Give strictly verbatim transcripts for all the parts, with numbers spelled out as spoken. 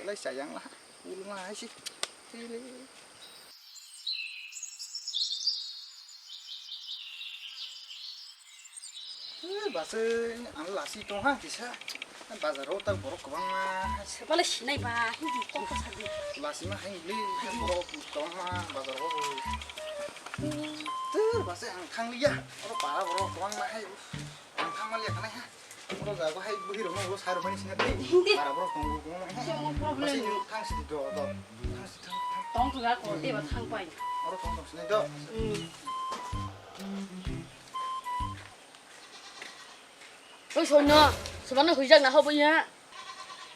Lai sayang lah, ulung lah hai si. Eh, basa ang lasi tong ha kisa. Bazar o ta borok kwbangma. Sebale sinai ba, hindi kok sadi. Lasi ma hai bli, borok kwbangma bazar o. Ter basa ang thang liya. Oro para borok kwbangma hai. Ang thang ma liya kanai ha. Oro jago hai bwhi rok no sai rok mani singa tei. Hindi. Para borok tongo kwbangma hai. Chemo problem. Basa ni thang sidi do do. Thang sidi thang. Tong thang ko te ba thang pai. Oro tong tong sinai do. Hmm. Oi soino, sebano hwijak na hobo ya.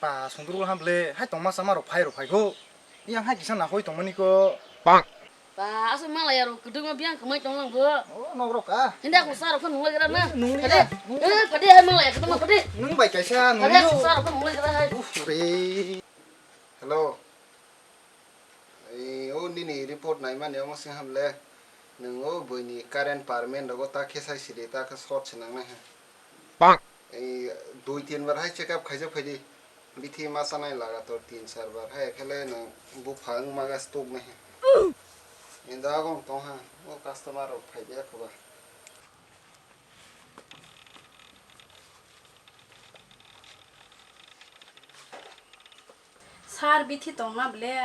Pa sundru ham ble, hai tongma sama rok phai rok phai go. Yang hai kisa na hoi tongmani ko. Bang. Ba asal malaya rok kudung ma biang kemai tong lang bo. Oh, nok rok ka. Hindi aku sa rok kan mulai kira na. Nung ni Pade. Ya, nung. Eh, pade hai malaya kudung ma pade. Nung bai kaisa nung. Pade aku sa rok kan mulai kira hai. Uh, re. Hello. Ei, o nini report naimani omo se hamle. Nwng o buini current permit rogo ta khe sai sidi ta khe short se nangnai ha. Bang. Ei, dui tin bar hai check up khaijak phaidi. Bithi ma chanai lagator tin char bar hai khe le nwng bupha wngma ga stroke nai ha. Indo agong tong ha. O customer rok phai de khoba. Sir, bithi tongna ble?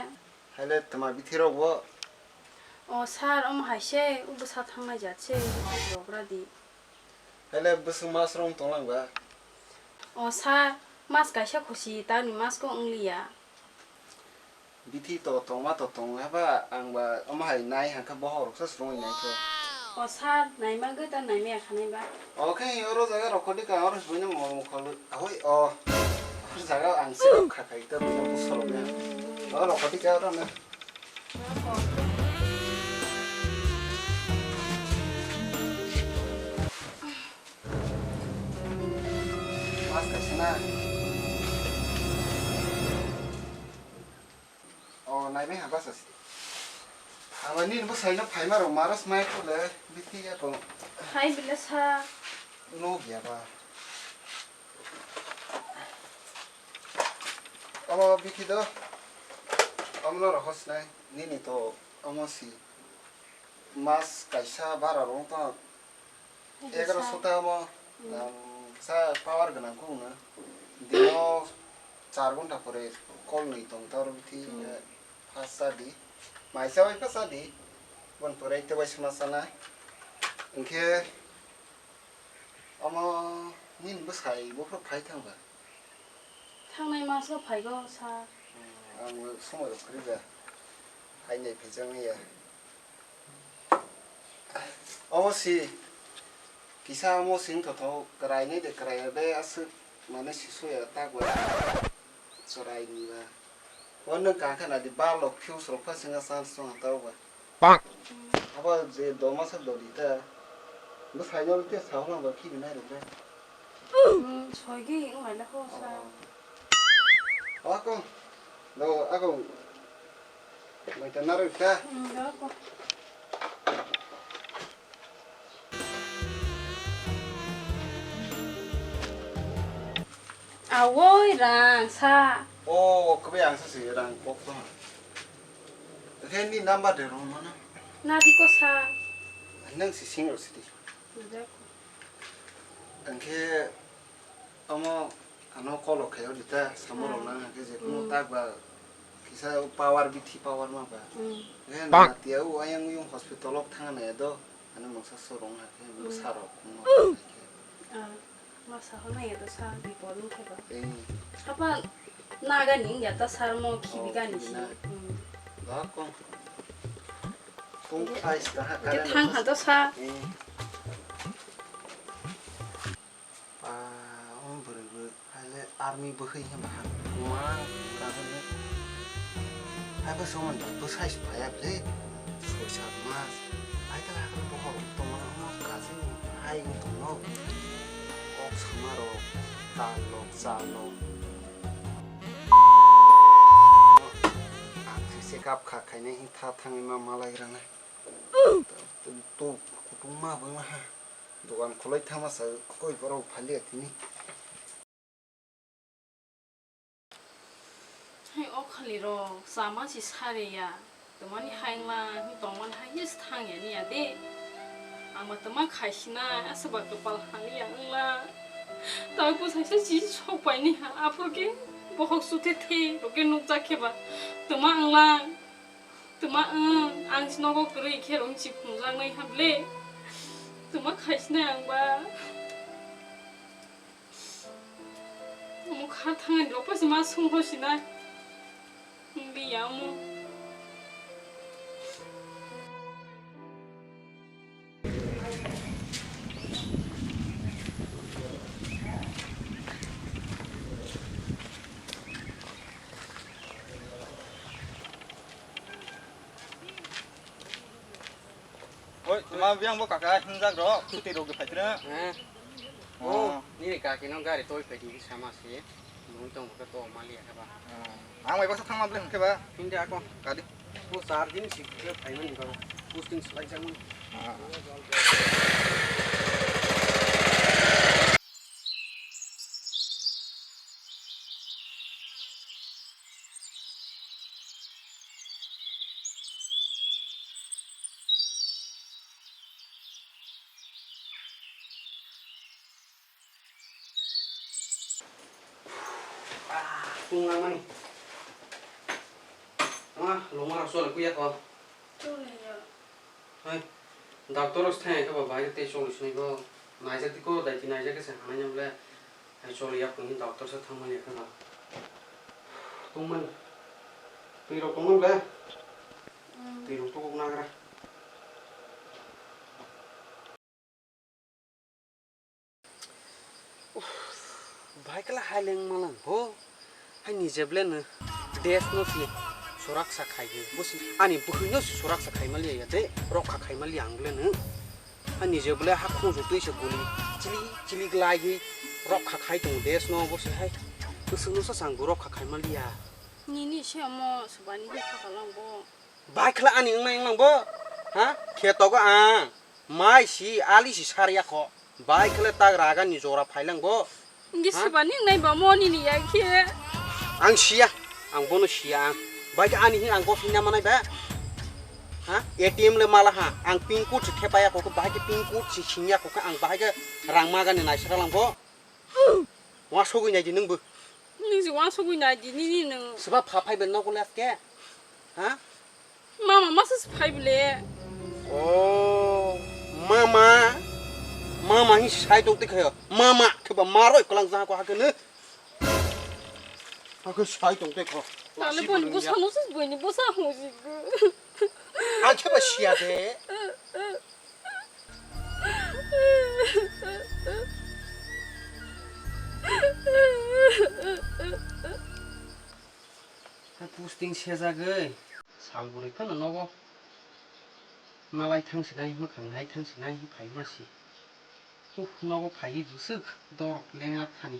Haile tama bithi rok bo? O sir, omo hai se, o bwsa thangnai jat se, rok ra di. Haile bwswk mas rom tonglang ba? O sir, mas kaisa khusi, tamni mas ko wng liya. Bithi to tongma to tong haba, ang ba omo hai nai hangkha bohor rok se srongwi nai khe. O sir, naima gwi ta naimaya khanai ba. O khe oro jaga rok khodi ka oro sboino mol mokol. Ahoi o. Oro jaga ang se rok kha khai ta bono bosor rok ya. Oro khodi ka oro na. Mas kaisa na. O, naibai ha basa se. Aba nini bwsai no phaima rok maras mai kule bithi ya ko. Hai bile sa. No ya ba. Omo bithi do. Omo no rohos nai. Nini to omo si. Mas kaisa bara rong to. Egaroso ta omo, um, sa power gwnang khe wngno. Dino char ghonta pore kol nwi tong ta oro bithi, eh, phas cha di. Mai cha bai phas cha di. Bon pore tei bai sma chana. Hwnkhe omo nini bwsai buphuru phai thang ba? Thangnai maso phaigo sa. Hmm, ang somoi rok kwrwi ba. Hai nai phai chang ya. Omo si kisa omo sing totho kwrai nai de kwrai de aswk mane si suya tak ba chwrai ni ba. O nwng kha khe nadi ba lok fuse rok pha singa chance tong ha ta ba. Bang. Abo je doma sa doli ta. Bo sai no te sa hona ba khi nai rok le. Hmm, soigi wng lai le ho sa. Oh. Ako. Do ako. Mai ta narwk ta. Hmm, do ako. Awoi rang sa. O, kwbai ang sa si rang kok to. Khe ni number de rong mano. Na di ko sa. Nang si sing ro si di. Dako. Angkhe omo ano kolo khayo dita samorok nang khe je kuno tak ba kisa power bithi power ma ba. Khe na tiya u ayang yung hospital ok thang na do ano mangsa sorong ha khe bwsa rok kuno khe. Masa hwnwi ya ta sir bipor wng khe ba. Apa naga ni wng ya ta sir mo khibi gani si. Ba kong. Tung ais ta ha. Ke thang ha ta sir. Pa, omo bwrwi bo haile army bwkhwi hwnba ha. Mang karon ni. Hai ba soman da bwsai se phaya ble. Soi sat mas. Hai kala hakhe bohor tongma omo kajing hai wng tongno. Kok sama rok, tal lok, chal lok. Ang se check up kha khainai hwn tha thangwi ma malai rana. Tu, tu, kutung ma bwla ha. Dogan khulai thama sa koi borok phalia tini. Hai o khali rok chama si sare ya. Twmani hai wngla, tongmani hai yes thang ya ni ya de. Ang ba twma khaisina, asa ba kwpal hali ya wngla. Tawai bwsai se chi sok pai ni ha, aphuru khe bohok suthe the, rok khe nukjak khe ba. Twma wngla, twma wng, ang si nogo kwrwi khe rong chi phunukjak nai ha ble. Twma khaisina ang ba. Omo kha thangani rok pasi ma sung ho sinai. Wngli ya omo. Oi, tuma biyang bo kaka hinjak rok, chuti rok phai tre. Eh. Oh. Oh, nini kaki no gari toi phai di sama se. Mung tong ko to mali ya ba. Oh. Ang mai basa thang ma ble hwnkhe ba. Hindi ako. Kadi. Bo char din si ke phai mani ba. Posting slai jang mani. Ah. Ah, tung langmani. Ah, longma rok chole kuya ko. Chole ya. Hai, doctor os thai ka ba bai te chole sinai bo. Naijak tiko dai ti naijak se hanai nyam le. Hai chole ya kung doctor sa thang mani ka ba. Tung mani. Twi rok tong le. Hmm. Twi rok to kok nagra. Uff, bahai khe la hai leng malang bo. Hai ni jeble no des no si sorak sa khai bo si ani bwkhwi no si sorak sa khai mali ya de rok kha khai mali ang ble no. Hai ni jeble ha khung su twi se guli chili chili glai gi rok kha khai tong des no bo si hai. Bwswk no sa sang bo rok kha khai mali ya. Nini se omo subani kha kalang bo. Bahai khe la ani wngnai wnglang bo. Ha? Khe togo ang. Mai si, ali si sar ya kho. Bahai khe le tak raga ni jora phai lang bo. Ngi ha? Subani wngnai ba mo nini ya khe. Ang siya. Ang bono siya ang. Bahai khe ani hin ang gosini na manai ba. Ha? A T M le mala ha. Ang pin code se thepa ya kho, bahai khe pin code se sing ya kho, ang bahai khe rang maga ni naisara lang bo. Wa sogwi nai di nwng bo. Nwng si wa sogwi nai di nini nwng. Seba pha phai ben nogo le aske. Ha? Mama masa se phai bole. Oh, mama. Mama hi sai tong te khayo. Mama khe ba maroi kolang jang ko hakene. Hakhe sai tong te kho. Tale boni bosa no se boni bosa ho ji. Hakhe ba siya de. Posting sejagwi sal bwrwi phano nogo malai thang sinai, mwkhang nai thang sinai phai ma si. Huh, nogo phaiwi bwswk dorok lenglak thani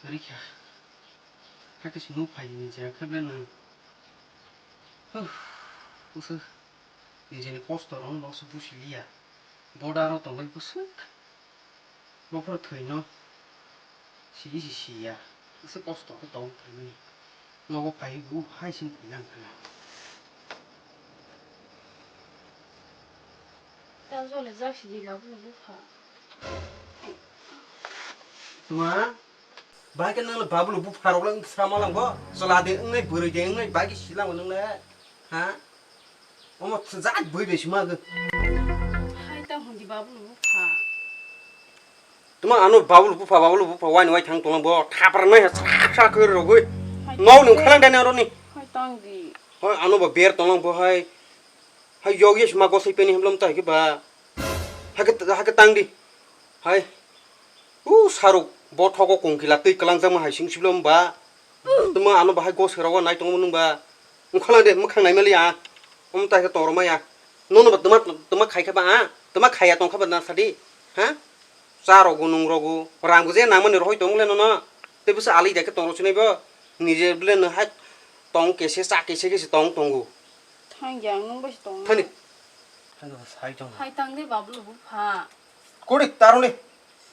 kwrwi kha. Hakhe se nuk phai ni je khe ble nwng. Huh, bwswk. Nijeni kosto rok no se busi liya. Border o tongwi bwswk. Bophor thwino. Sigi si siya. Bwswk kosto khe tong thangmani. Nogo phai bu hai sin phai nang thana. Tang jole jak si di labu labu kha. Tuma. Bahai khe nang Babulu bupha rok lang sama lang bo. Chwla de wngnai, bwrwi de wngnai, bahai khe silang nang le. Ha? Omo jat bui bai sima go. Hai ta hundi Babulu bupha. Tuma ano Babulu bupha, Babulu bupha wai wai thang tong bo. Thapra nai ha sa sa khe rogoi. Hai no ta nung de. Khalang dani aroni. Hai tang di. Hoi ano bo ber tong bo hai. Hai yog yes ma gosai peni hemlom ta hai khe ba. Hai khe, hai khe tang di. Hai. U saruk bo thogo kongkila twi kwlangjakma hai sing siblo wngba? Tuma ano bahai gos rok nai tongo nwng ba? Wngkha lang de mwkhang nai mali a. Omo tai khe tong rw maya. Nono ba tuma, tuma khai kha ba a? Tuma khaiya tong kha ba na sadi? Ha? Cha rogo nung rogo. Rang bo je nang mani rohoi tong le nono. Tei bwsa ali da khe tong rw sinai bo. Nije bwle no hai tong kese cha kese kese tong tongo. Thang ya nwng bai tong. Thani. Thang sai tong. Hai tang de Babulu bupha. Kori taruni.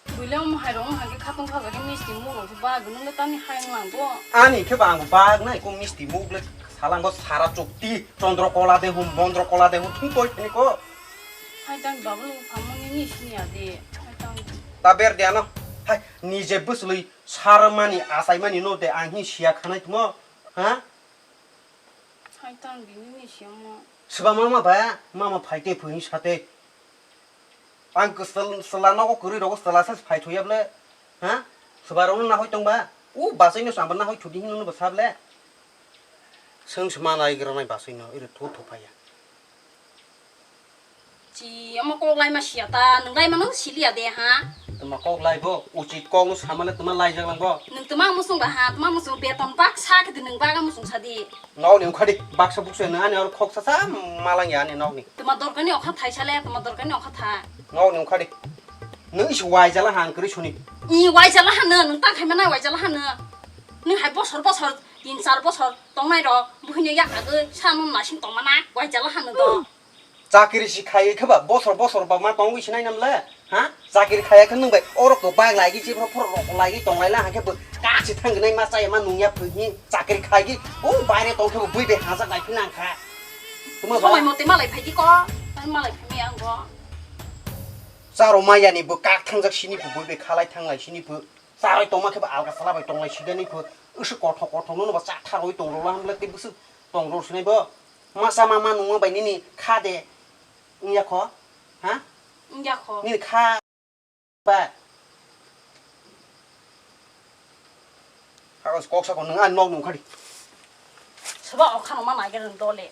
Buile omo hai rok wng hai khe khatong kha jagwi misti muk rok se bagwi nung le tamni hai wng lang bo. Ani khe ba ang bag nai ko misti muk le salang bo sara chukti Chandra Kola de hum Mondra Kola de hum thung toi thani ko. Hai tang babu nung phamani ni sini ade. Hai tang. Ta ber de ano. Hai nije bwsli sarmani asaimani no de ang hi siya khanai tumo. Ha? Hai tang bini ni siyamo. Swba mama ba mama phai te phuni sate. Ang kwsal, swla nogo kwrwi rogo swla se phai thuya ble. Ha? Swba rokno nahoi tong ba? U basai no samba nahoi thudi hino no bwsa ble. Swng se ma nai gra nai basai no, ire thu thu phaiya. Chi, omo kok lai ma siya ta, nwng lai ma no siliya de ha? Tuma kok lai bo, uchit kok no sama le tuma lai jak lang bo. Nwng tuma musung ba ha, tuma musung beton bak sa khe de nwng baga musung sa di. Nokni wngkha di, baksa buksa nang ani oro khoksa sa malang ya ani nokni. Tuma dorkani okha thai sale, tuma dorkani okha tha. Nokni wngkha di. Nung isi waijala han kwrwi suni. I waijala hano, nung ta khaima nai waijala hano. Nung hai bosor bosor, tin char bosor tongnai rok, buhino yak agwi, sa nung nasing tongmana, waijala hano do. Chakiri si khai khe ba bosor bosor ba ma tongwi sinai nam le. Ha? Chakiri khaya khe nwng bai oro kwbak lai gi, jebro phoro rok lai gi tong lai la, hangkhe bo kachi thang gnai ma chaya ma nung ya phwini chakiri khai gi. O baire tong khe bo bui bai hajak nai phina ang kha. Tuma ba? Somai mote malai phai di ko. Tang malai phai mi ang bo. Charo maya ni bo kak thang jak sini bo bui bai khalai thang lai sini bo. Charoi tong ma khe bo alga sala bai tong lai si de ni bo. Usu kothok kothok no no ba cha tharoi tong rw la ham le tei busu tong rw sinai bo. Masa ma ma nung ma bai nini kha de. Wng ya kho? Ha? Wng ya kho. Nini kha. Ba. Kagos kok sako nwng ani nok nung khadi. Soba o khano ma nai gere dole.